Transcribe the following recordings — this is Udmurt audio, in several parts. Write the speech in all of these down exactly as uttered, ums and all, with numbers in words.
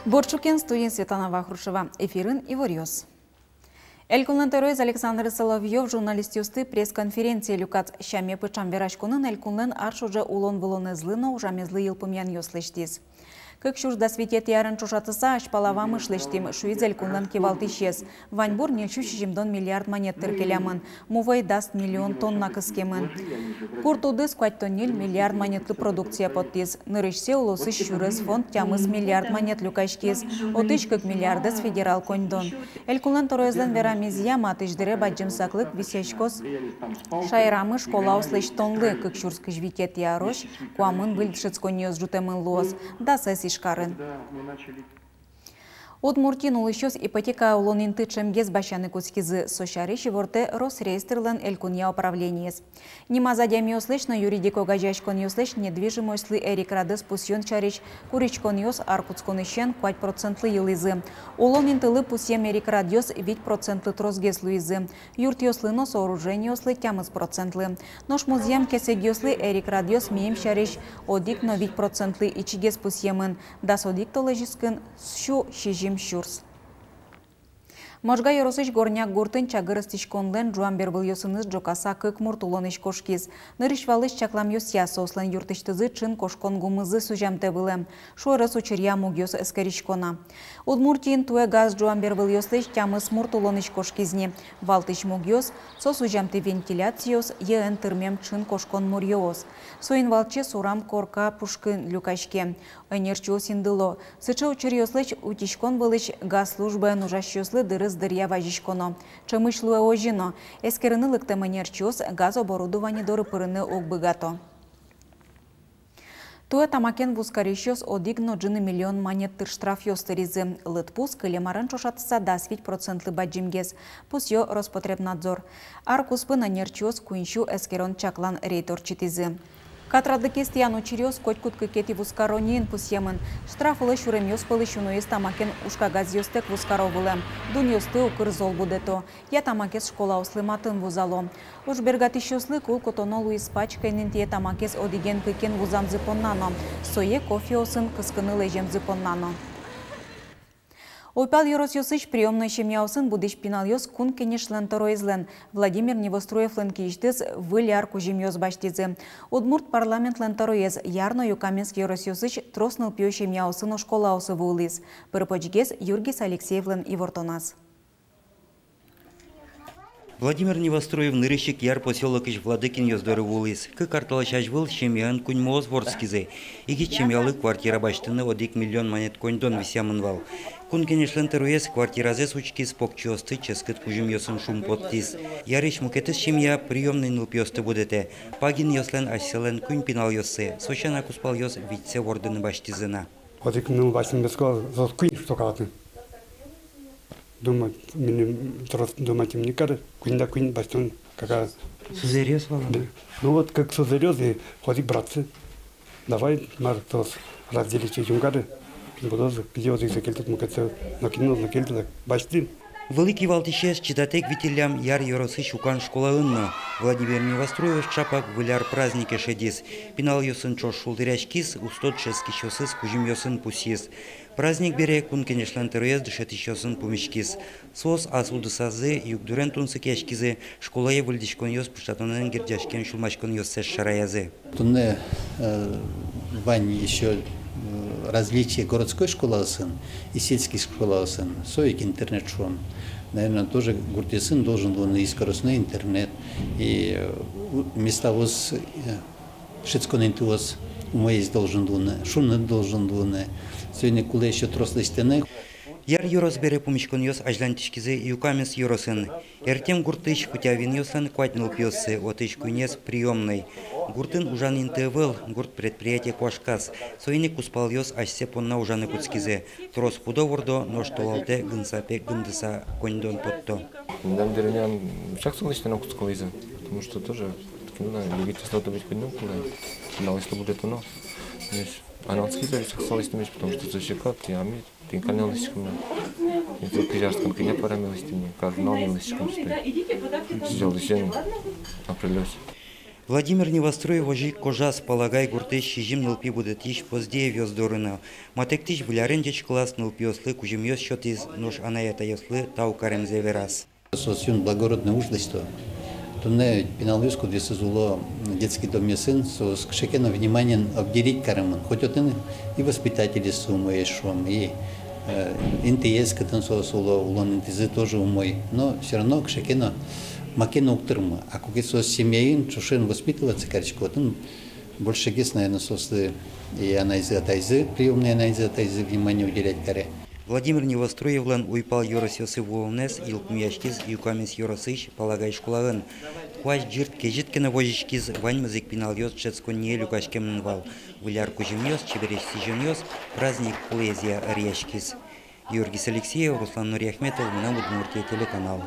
Бур ӵукен, студиын Светлана Вахрушева. Эфирын иворъёс. Элькунлэн тӧроез Александр Соловьёв журналистъёсты пресс-конференцие люказ. Сяме пыӵам вераськонын элькунлэн ар ӵоже улон-вылонэзлы но ужамезлы йылпумъянъёс лэсьтӥз. Кык сюрс дас витетӥ арын ӵошатыса азьпала вамыш лэсьтӥм, шуиз элькунлэн кивалтӥсез. Ваньбур ньыль сю сизьымдон миллиард манет тыр келямын, мувӧй дас миллион тонна кыскемын. Гурт удыс куатьтон ньыль миллиард манетлы продукция поттӥз. Нырысьсэ улосысь сюрес фонд тямыс миллиард манет люкаськиз, отысь кык миллиардэз федерал коньдон. Элькунлэн тӧроезлэн верамезъя, матысь дыре бадӟым саклык висъяськоз шаерамы школаос лэсьтонлы. Кык сюрс кызь витетӥ арозь куамын выль дышетсконниос ӝутэмын луоз, дасэз Ижкарын. Удмуртиын улӥсьёс ипотека улон инты ӵемгес басьяны кутскизы. Со сярысь ивортэ Росреестрлэн элькунъя управлениез. Нимаз адямиослэсь но юридик огазеяськонъёслэсь недвижимостьлы эрикрадэз пусъён сярысь куриськонъёс ар кутсконысен куать процентлы йылӥзы. Улон интылы пусъем эрикрадъёс вить процентлы тросгес луизы. Юртъёслы но сооружениослы тямыс процентлы. Нош музъем кесэгъёслы эрикрадъёс мием сярысь одӥг но вить процентлы ичигес пусъемын. Дас одӥг толэзьыскын сю сизьым сюрс. Можга ёросысь Горняк гуртын чагыр эстӥськонлэн ӝуам бервылъёсыныз ӝокаса кык мурт улонысь кошкиз. Нырысь валысь чакламъёсъя, соослэн юртысьтызы ӵын кошкон гумызы сузямтэ вылэм. Шуэрес учыръя мугъёс эскерисько на. Удмуртиын туэ газ ӝуам бервылъёслэсь тямыс мурт улонысь кошкиз ни. Валтӥсь мугъёс — со сузямтэ вентиляциос, йӧэн тырмем ӵын кошкон муръёос. Соин валче сурам корка пушкын люкаське. Ӧнерчиос индыло: сыӵе учыръёслэсь утиськон вылысь газ службаын ужасьёслы дырыз дыръя вазиськоно. Ӵемысь луэ озьы но. Эскерыны лыктэм ӧнерчиос газ оборудование доры пырыны уг быгато. Туэ тамакен вузкарисьёс одӥг но ӝыны миллион манет тыр штрафъёс тыризы. Лыдпус кылем арын ӵошатыса дас вить процентлы бадӟымгес, пусъё Роспотребнадзор. Ар куспын ӧнерчиос куинь сю эскерон-чаклан рейд ортчытӥзы. Катрадлыкез тӥян учыръёс котькуд кыкетӥ вузкаронниын пусъемын. Штраф улэ сюремъёс пӧлысь уноез тамакен ужкагазъёстэк вузкаро вылэм, дунъёсты укыр зол будэто, я тамакез школаослы матын вузало. Уж бергатӥсьёслы кыл кутоно луиз пачкаен интые тамакез одӥген-кыкен вузамзы понна но, сое кофеосын кыскыны лэземзы понна но. Уйпал ёросъёсысь приёмной семьяосын будӥсь пиналъёс Кун Кенешлэн тӧроезлэн Владимир Невоструевлэн киысьтыз Выль ар кузьымъёс басьтӥзы. Удмурт парламентлэн тӧроез Яр но Юкаменск ёросъёсысь трос нылпиё семьяосы но школаосы вуылӥз. Пыр-почгес Юргис Алексеевлэн ивортоназ. Владимир Невоструев нырысь ик Яр посёлокысь Владыкинъёс доры вуылӥз. Кык ар талэсь азьвыл семьяын куиньмоос вордскизы. Егит семьялы квартира басьтыны одӥг миллион манет коньдон висъямын вал. Кун Кенешлэн тӧроез квартиразэс учкиз, покчиосты ческыт кузьымъёсын шумпоттӥз. Ярысь мукетыз семья приёмной нылпиосты будэтэ. Пагинъёслэн асьсэлэн куинь пиналъёссы, со сяна кузпалъёс витьсэ вордыны басьтӥзы на. Одӥг ныл басьтыны быгатӥсько, соос куинь штука вал. Думать, мыным трос думать ӧй ни кары, куинь да куинь басьтон, какая. Сузэръёс вал-а? Да. Ну вот, как сузэръёс и одӥг братсы. Давай, мар, соос разделить ӧй ни кары. Будозы, кызьы одӥгзэ кельтод, мукетсэ нокин но ӧз но кельты, так басьтӥм. Вылӥ кивалтӥсез чидатэк витиллям Яр ёросысь Укан школаын но. Владимир Невоструев чапак Выль ар празднике шедиз. Пиналъёсын ӵош шулдыръяськиз, усто дышетскисьёсыз кузьымъёсын пусйиз. Праздник бере Кун Кенешлэн тӧроез дышетӥсьёсын пумиськиз. Соос ас удысазы югдурен тунсыкъяськизы, школае выльдӥськонъёс пыӵатонэн герӟаськем сюлмаськонъёссэс шараязы. Туннэ, э, вань ещё, э, различие городской школаосын и сельский школаосын. Со ик интернет, шуом. Наверное, тоже гуртъёсын должен луыны и скоростной интернет, и, э, у-, местаос, э, дышетскон интыос умоесь должен луыны, шуныт должен луыны. Соин ик кулэ ещё трос лэсьтыны. Яр ёрос бере пумиськонъёс азьланьтӥськизы Юкаменск ёросын. Эртем гуртысь Кутявинъёслэн куать нылпиоссы, отысь куинез приёмной. Гуртын ужан инты ӧвӧл, гурт предприятие куашказ. Соин ик кузпалъёс асьсэ понна ужаны кутскизы. Трос пудо вордо, нош толалтэ гынсапе гындыса коньдон потто. Мынам деревняын всяк со лэсьтыны кутскылӥзы, потому что тоже кин но егитъёслы добыть коньдон кулэ, пиналъёслы будэтоно. Аналскизы всяк со лэсьтэмесь, потому что со щекот, и ами. Тӥни каллен лэсьтӥськом на. Тӥни кизяшкан кӧня пара ми лэсьтӥм ни, каждый нунал ми лэсьтӥськом, что ли. Сӥзьыл дӥсен апрельёс. Владимир Невоструев озьы ик кожаз Палагай гуртысь сизьым нылпи будэтӥсь Поздеевъёс доры но. Матэктӥсь Выль арен ӟечкылаз нылпиослы кузьымъёс сётӥз, нош анай-атайёслы тау каремзэ вераз. Соос юн благородный уж лэсьто. Туннэ пиналъёс, кудъёсыз уло детский домъёсын, соос кыӵе ке но вниманиен обделить каремын. Хоть отын и воспитательёссы умоесь, шуом, и, э, интыез, кытын соос уло, улон интызы тоже умой. Но всё равно кыӵе ке но маке но уг тырмы. А куке соос семьяын ӵошен воспитываться карисько, отын большегес, наверно, соослы и анайзы-атайзы, приёмный анайзы-атайзы внимание уделять каре. Владимир Невоструевлэн уйпал ёросъёсы вуонэз йылпумъяськиз Юкаменск ёросысь Палагай школаын. Куазь ӟырт кезьыт ке но возиськиз, ваньмыз ик пиналъёс дышетсконние люкаськемын вал. Выль ар кузьымъёс, чебересь сӥзёнъёс праздник кулэезъя ӧръяськиз. Георгий Алексеев, Руслан Нуриахметов, «Мынам Удмуртие» телеканал.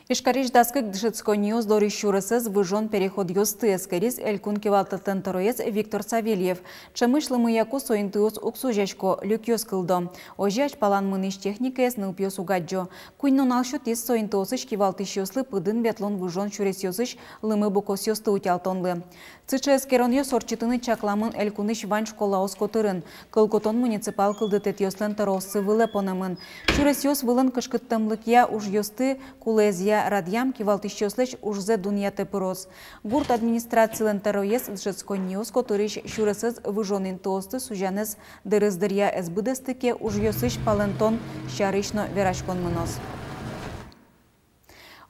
Ижкарысь дас кык дышетсконниос дорысь сюресэз выжон переходъёсты эскериз элькун кивалтэтлэн тӧроез Виктор Савельев. Ӵемысь лымыяку со интыос уг сузясько, люкъёс кылдо. Озьы азьпалан мынӥсь техникаез нылпиос уг адӟо. Куинь нунал сётӥз со интыосысь кивалтӥсьёслы пыдын ветлон-выжон сюресъёсысь лымы букосъёсты утялтонлы. Сыӵе эскеронъёс ортчытыны чакламын элькунысь вань школаос котырын. Кыл кутон муниципал кылдытэтъёслэн тӧрооссы вылэ понэмын. Сюресъёс вылын кышкыттэмлыкъя ужъёсты кулэезъя радъям кивалтӥсьёслэсь ужзэ дунъятэ пыроз. Гурт администрацилэн тӧроез дышетсконниос котырысь сюресэз выжон интыосты сузянэз дырыз дыръя ӧз быдэсты ке, ужъёсысь палэнтон сярысь но вераськон мыноз.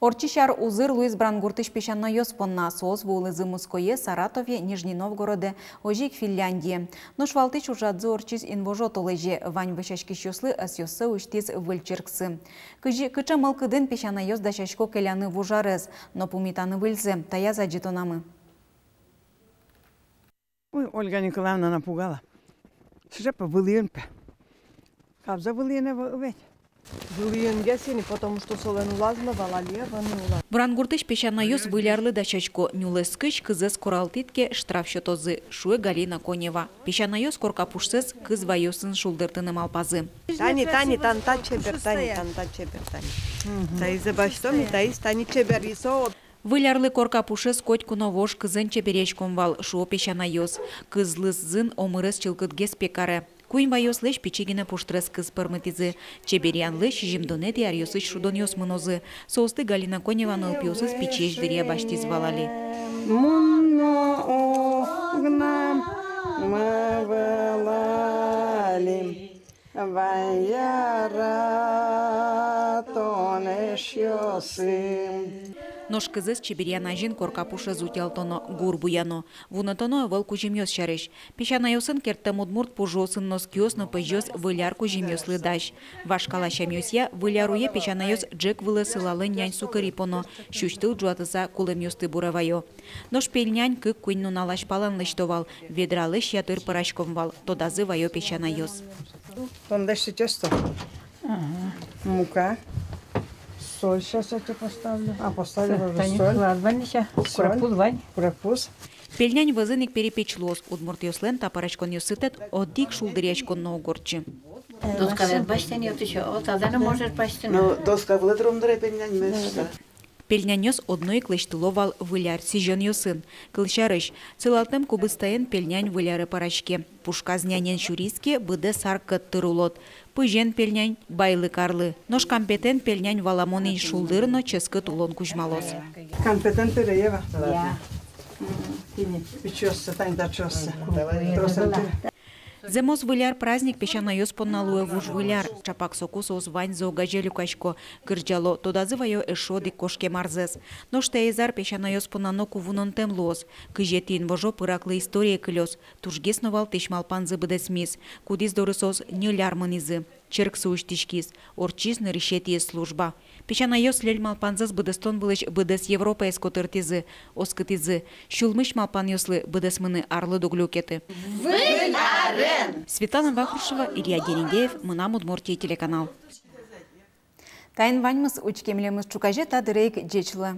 Ортчись ар узыр луиз Брангуртысь песянайёс понна. Соос вуылӥзы Моское, Саратове, Нижний Новгороде, озьы ик Финляндие. Нош валтӥсь ужрадзы ортчиз инвожо толэзе. Вань вӧсяськисьёслы ӧсъёссэ усьтӥз выль черксы. Кызьы, кыӵе мылкыдын песянайёс дасясько келяны вуж арез но пумитаны выльзэ, таяз адӟытонамы. Ой, Ольга Николаевна напугала. Сыӵе пе вылӥын пе. Кабзэ вылӥын ӧвӧл ведь. Вылӥын гес ини, потому что солэн улаз но вал али, вань улаз. Брангуртысь песянайёс Выль арлы дасясько, нюлэскысь кызэз коралтӥд ке, штраф сётозы, шуэ Галина Конева. Песянайёс корка пушсэс кыз ваёсын шулдыртыны малпазы. Тани, тани, тани та чебер, тани, тани та чебер, тани. Таизэ басьтом, и таиз тани чебер, и со. Выль арлы корка пушез котьку но вож кызэн чеберъяськом вал, шуо песянайёс. Кызлы зын омырез чылкытгес пе каре. Куинь ваёслэсь пичи гинэ пуштрес кыз пӧрмытӥзы. Чеберъянлы сизьымдонэтӥ аръёсысь шудонъёс мынозы. Соосты Галина Конева нылпиосыз пичиесь дыръя басьтӥз вал али. Мон но огнам мывылалим. Вай яратон эшъёсым. Нош кызэз чеберъян азьын корка пушез утялтоно, гур буяно. Вунэтоно ӧвӧл кузьымъёс сярысь. Песянайёсын керттэм удмурт пужыосын носкиос но пӧзьёс Выль ар кузьымъёслы дась. Вашкала сямъёсъя, Выль ар уе песянайёс ӝӧк вылэ сылалэн нянь сукыри поно, сюсьтыл ӝуатыса кулэмъёсты буре вайо. Нош пельнянь кык-куинь нунал азьпалан лэсьто вал, ведралэсь ятыр пӧраськом вал, тодазы ваё песянайёс. Тон дальше тесто. Ага. Мука. Соль сейчас я тебе поставлю. А, поставлю. Всё, уже тани соль. Ладно, вань, соль. Курегпуз вань. Курегпуз. Пельнянь вӧзын ик перепеч луоз, удмуртъёслэн та пӧраськонъёссы тэт одӥг шулдыръяськон но уг ортчы. Доска вер басьтэ ни, вот ещё, вот, а даже можешь басьтэ. Ну, доска вылэ тром дыре пельнянь места. Пельняньёс одно ик лэсьтыло вал Выль ар сӥзёнъёсын. Кылсярысь, сылалтэм кубыстаен пельнянь Выль аре пӧраське. Пушказ нянен сюриз ке, быдэс ар кӧттыр улод. Пызен пельнянь — байлык арлы. Нош кампетэн пельнянь валамон ини шулдыр но ческыт улон кузьмалоз. Кампетэн тыре, Ева? Я. М, тӥни, пичиоссэ, тани таӵеоссэ. Тросэз тыре. Зэмос Выль ар праздник песянайёс понна луэ вуж Выль ар. Чапак соку соос ваньзы огазе люкасько, кырӟало, тодазы ваё эшшо одӥг кошкем арзэс. Нош таиз ар песянайёс понна ноку вунонтэм луоз. Кызетӥ инвожо пыраклы историе кылёз. Тужгес но валтӥсь малпанзы быдэсмиз. Кудӥз доры соос ньыль ар мынӥзы. Черксы усьтӥськиз, ортчиз нырысетӥез служба. Песянайёс льӧль малпанзэс быдэстон вылысь быдэс Европаез котыртӥзы, оскытӥзы: сюлмысь малпанъёслы быдэсмыны арлыд уг люкеты. Выль арен! Светлана Вахрушева, Илья Дерендяев, «Мынам Удмуртие» телеканал. Таин ваньмыз. Учке милемыз ӵуказе та дыре ик. Ӟеч луэ.